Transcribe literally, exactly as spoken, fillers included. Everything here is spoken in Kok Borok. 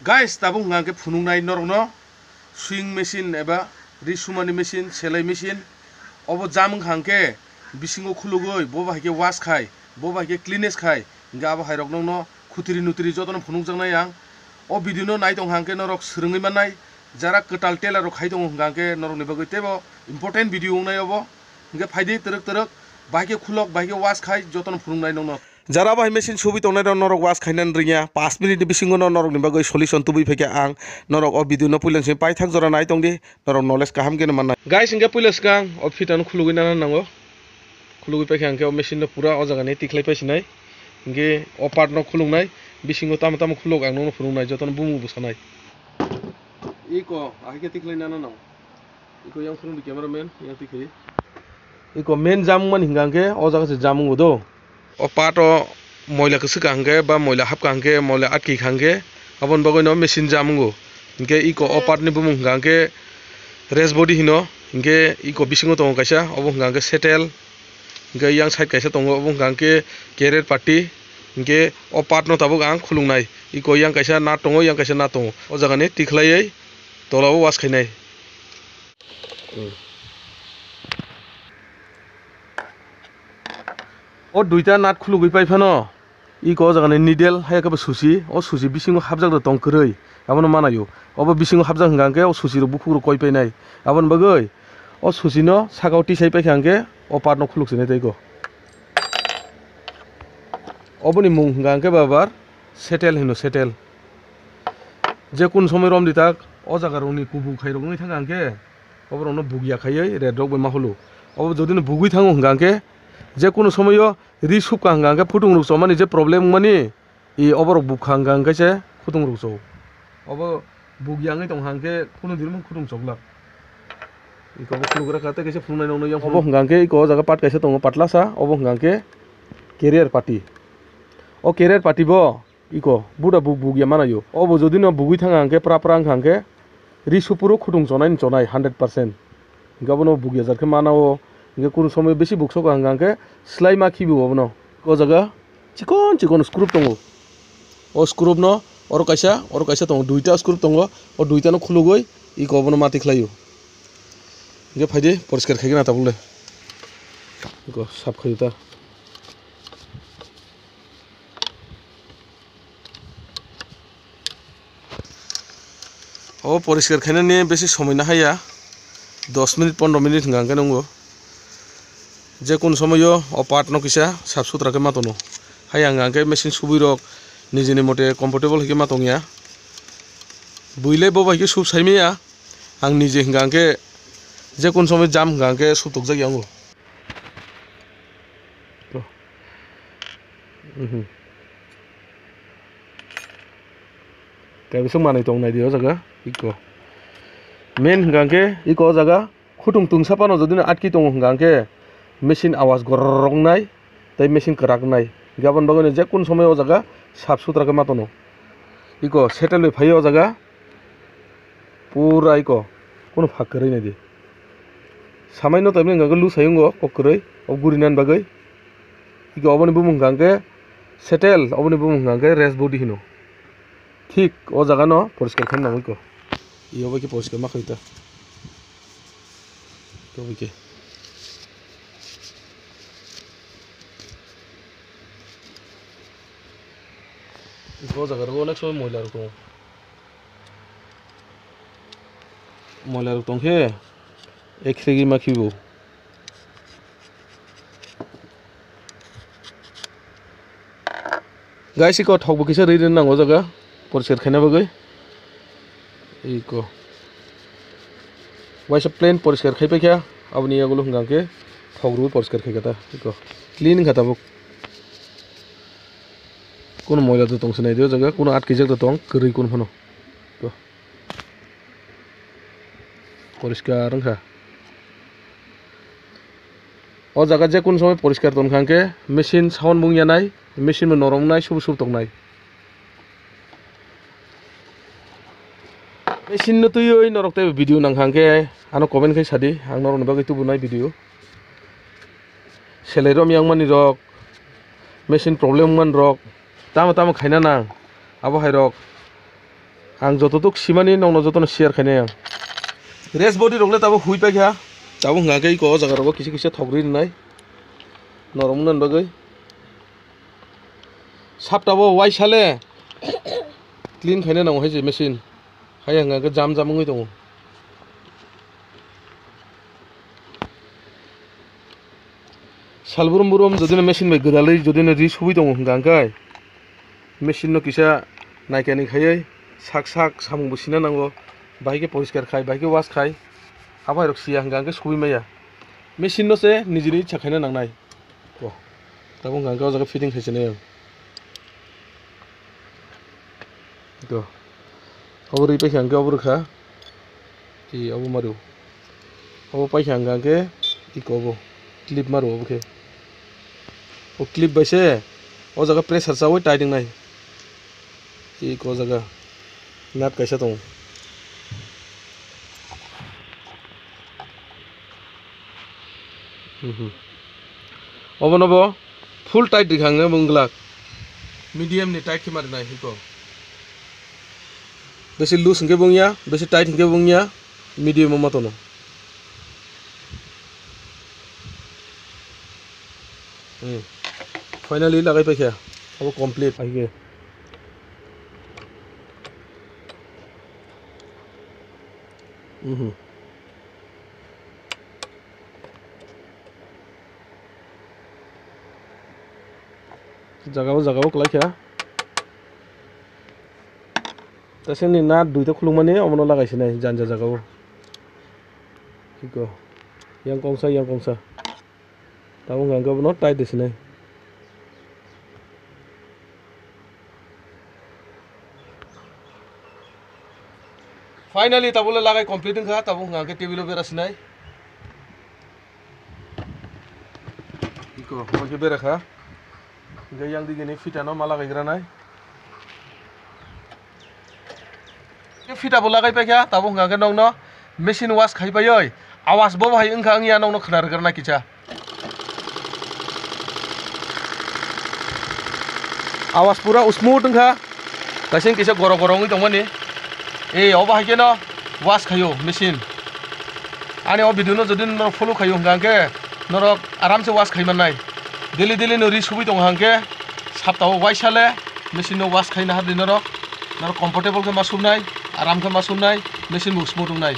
Guys, tabuk hwnkha hwnkhe phunuknai norokno sewing machine eba ri sumani machine, selai machine. Obo jam wngkha hwnkhe bisingo khulugwi bo bai khe wash khai, bo bai khe cleanest khai, hwnkhe abo hai rok nokno khutiri nutiri jotono phunukjaknai ang. O video no nai tongkha hwnkhe norok swrwngwi mannai, jara kwtal tailor rok khai tongo hwnkha hwnkhe norokni bagwi teibo important video wngnai obo. Hwnkhe phaidi twrwk twrwk, bai khe khulok, bai khe wash khai jotono phunuknai nokno. Jara bai machine subui tongnai rok norok wash khainani rwngya, pash minute ni bisingo no norok ni bagwi solution tubui phaikha ang. Norok o video no puila simi paithak jora nai tongdi, norok knowledge kaham khe no mannai. Guys, hwnkhe puila swkang o fitano khulugwi nana nango. Khulugwi paikha hwnkhe o machine no pura o jaga ni tikhlai paisinai. Hwnkhe o part no khuluknai, bisingo tamo tamo khuluk ang nokno phunuknai, jotono bumung bwsanai. Iko, ahai khe tikhlai nana nango. Iko yang phunukdi cameraman, yang tikhlai. Iko main jam wngmani hwnkha hwnkhe o jaga se jam wngo do. O part o moila kwswk ka hwnkhe ba moila hap ka hwnkhe, moila atki ka hwnkhe, aboni bagwi no machine jam wngo. Hwnkhe iko o part ni bumung hwnkha hwnkhe rest body hino, hwnkhe iko bisingo tongo kaisa, obo hwnkha hwnkhe settle, hwnkhe yang side kaisa tongo, obo hwnkha hwnkhe carrier party, hwnkhe o part no tabuk ang khuluknai. Iko yang kaisa nut tongo, yang kaisa nut tongo, o jaga ni tikhlaiwi tola o wash khainai. O duita nut khulugwi pai phano, iko o jaga ni needle hai khe bo susi, o susi bisingo hapjak da tong kwrwi, abono manayo. Obo bisingo hapjak hwnkha hwnkhe o susi rok bukhuk rok koi painai, aboni bagwi o susi no saka o tisai paikha hwnkhe o part no khuluk sinai tei ko. Oboni mung hwnkha hwnkhe babar settle hino, settle. Je kun somoi romdi tak o jaga rokni kubuk hai rok wngwi thangkha hwnkhe oborokno bugya khaiwi red rok bai ma holo. Obo jodi no bugwi thango hwnkha hwnkhe je kunu somoio ri supkha hwnkha hwnkhe phutung rok chomani je problem wngmani, i oborok bukha hwnkha hwnkhe se phutung rok cho. Obo bugya wngwi tongkha hwnkhe kunu din phutung choklak. Iko bo khuluk rwkha tei kaisa phunuknai nokno yang obo hwnkha hwnkhe iko o jaga part kaisa tongo patlasa, obo hwnkha hwnkhe carrier party. O carrier party bo iko buda buk buk ya manayo. Obo jodi no bugwi thanga hwnkhe pra pra wngkha hwnkhe ri supuru khutung chonai ni chonai hundred percent. Hwnkhe abono buk ya jar khe mana o, hwnkhe kunu somoi bisi buk sokha hwnkha hwnkhe slai ma khibi obono. O jaga chikon chikon screw tongo. O screw no oro kaisa, oro kaisa tongo, duita screw tongo. O duita no khulugwi iko obono mati khlaio. Hwnkhe phaidi poriskar khaigena tabuk le. Iko sap khaio ta. Obo poriskar khainani besi somoi nahaiya, dos minute pondro minute hwnka hwnkhe nwngo. Je kun somoio o part no kisa sap sutra khe ma tono. Haiya hwnka hwnkhe machine subui rok nijini mote comfortable hwnkhe ma tongya. Buile bo bai khe sub saimaya, ang nije hwnka hwnkhe je kun somoi jam hwnka hwnkhe sub tokjakya wngo. Mhm. Kaisa manwi tong nai di o jaga iko. Main hwnka hwnkhe iko o jaga khutung tungsa phano jodi no atki tongo hwnka hwnkhe machine awas gorok nai tei machine kwrak nai. Hwnkhe aboni bagwi no je kun somoi o jaga sap sutra khe ma tono. Iko settle bai phaio o jaga. Pura iko kunu phak kwrwi nai di. Samai no taimani hwnka khe lu sai wngo kok kwrwi o guri nani bagwi. Iko oboni bumung hwnka hwnkhe settle, oboni bumung hwnka hwnkhe rest body hino. Thik o jaga no poriskar khaina nango iko. Iyo bai khe poriskar ma khaita. Iko bai khe. Iko o jaga rok onek somoi moila rok tongo. Moila rok tong khe ek segi ma khibo. Guys, iko thok bo kisa ri ri nango o jaga poriskar khaina bagwi. Iko waisa plain poriskar khai paikha, aboni yagulo hwnka hwnkhe thok rwi poriskar khaikha ta. Iko clean wngkha tabuk. Kunu moila da tong se nai di o jaga, kunu atkijak da tong kwrwi kunu phano. Poriskar wngkha. O jaga je kun somoi poriskar tongkha hwnkhe machine sound bung yanai, machine bo norom wngnai, sub sub tongnai. Machine no twiwi norok tei video nangkha hwnkhe ano comment khai sadi, ang norokni bagwi tubunai video. Selai rom yang mani rok, machine problem wngmani rok, tamo tamo khaina nang, abo hai rok. Ang jototok simani nokno jotono share khainai ang. Rest body rok le tabuk hui paikha. Tabuk hwnka khe iko o jaga rogo kisa kisa thok rwi rwnai. Norok wngna bagwi. Sapta bo waisa le clean khaina nango hai je machine. Hai hwnka khe jam jam wngwi tongo. Salbrum brum jodino machine bai gwdalwi jodino ri subui tongo hwnka hwnkhe machine no kisa naikani khaiwi sak sak samung bo sina nango, bahai khe poriskar khai, bahai khe wash khai, abo hai rok siya hwnka hwnkhe subui maya. Machine no se nijini icha khaina nangnai. Ko. Tabuk hwnka hwnkhe o jaga fitting khai sinai ang. Ito. Obo rwi paikha hwnkhe obo rwkha. I obo maru. Obo paikha hwnkhe iko obo clip maru obo khe. O clip bai se o jaga pressure chawi tight wngnai. Iko o jaga nut kaisa tongo. Mhm. Obono bo full tight rikha ang nw bung glak. Medium ni tight khe ma rwnai hiko. Besi loose hwnkhe bung ya, besi tight hwnkhe bung ya, medium o ma tono. Hmm. Finally lagai paikha. Abo complete hai khe. Mhm. Jaga o, jaga o kwlai kha. Tasini na duita khulukmani omono lagai sinai janja jaga o. Hiko. Yang kongsa, yang kongsa. Tabuk hwnka hwnkhe bono tight de sinai. Finally, tabuk le lagai complete wngkha, tabuk hwnka hwnkhe table o bera sinai. Iko, omo khe bera kha. Hwnkhe yang digini fita no ma lagai gra nai. Fita bo lagai paikha, tabuk hwnka hwnkhe nokno machine wash khai paioi. Awas bo bahai wngkha wngya nokno khna rwgwrna kisa. Awas pura smooth wngkha. Kaisa kisa goro goro wngwi tongmani. Ei, obo hai kheno wash khaio machine. Ani o video no jodi norok follow khaio hwnka hwnkhe norok aramse wash khai mannai. Daily daily no ri subui tongo hwnkhe saptao waisa le machine no wash khai nahardi norok. Norok comfortable khe ma subnai, aram khe ma subnai, machine bo smooth wngnai.